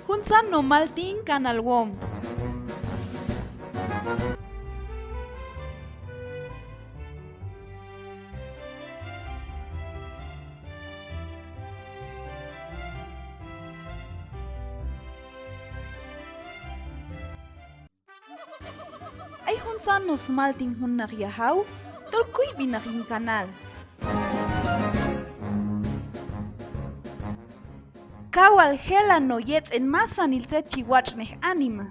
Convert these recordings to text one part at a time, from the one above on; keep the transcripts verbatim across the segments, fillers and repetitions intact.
Juntzan no' Maltin kanalwom. Ay juntzan no' Smaltin jun naq yajaw tol kuyb'inaq yin kanal. Kaw wal jelan no' yetz'en masanil tzet chi watx'nej anima.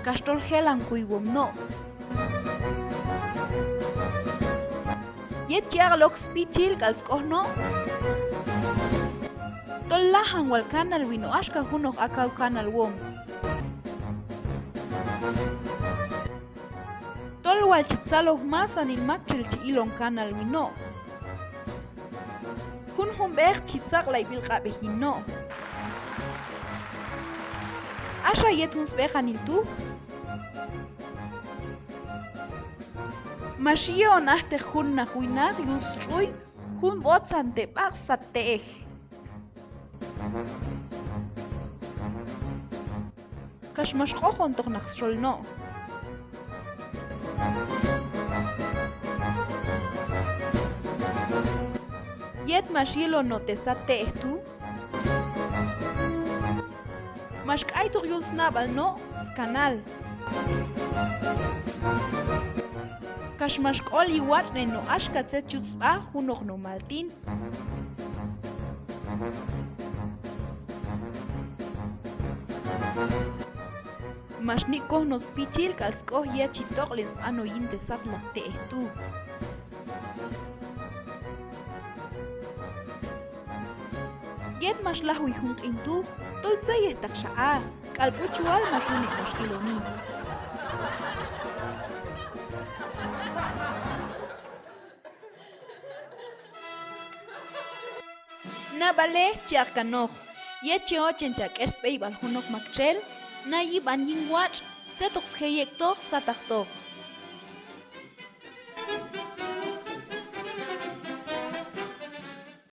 Kax tol jelan kuywom no'. Yet chi aq'lay ok spichil k'al sk'oj no', tol lajan wal kanalwi no' axka junoq a kaw kanalwom. Tol wal chi tzaloj masanil maktxel chi ilon kanalwi no'. Junjun b'eq chi tzaq'lay b'ilq'ab'ej yin no'. Axa yet jun sb'eqanil tu' max yi'on ajteq jun naq winaq yul stx'uy jun b'otzan te' b'aq' sat te'ej. Kax max q'ojontoq naq sxol no'. Yet max yilon no' te' sat te'ej tu', max k'aytoq yul snab'al no' skanal. Kax max k'oli watx'nen no' axka tzet chut sb'a junoq no' Maltin. Max nik'koj no' spichil k'al sk'oj yet chi toq'len sb'a no' yin te' satlaq te'ej tu'. Yet max lajwi jun q'in tu' tol tzeyejtaqxa a k'al b'uchwal max une' max iloni. Nab'alej chi aq' kanoq, yet che ochen cha k'ex sb'eyb'al junoq maktxel, na yib'an yin watx' tzet hoq sje' yek'toq sataqtoq.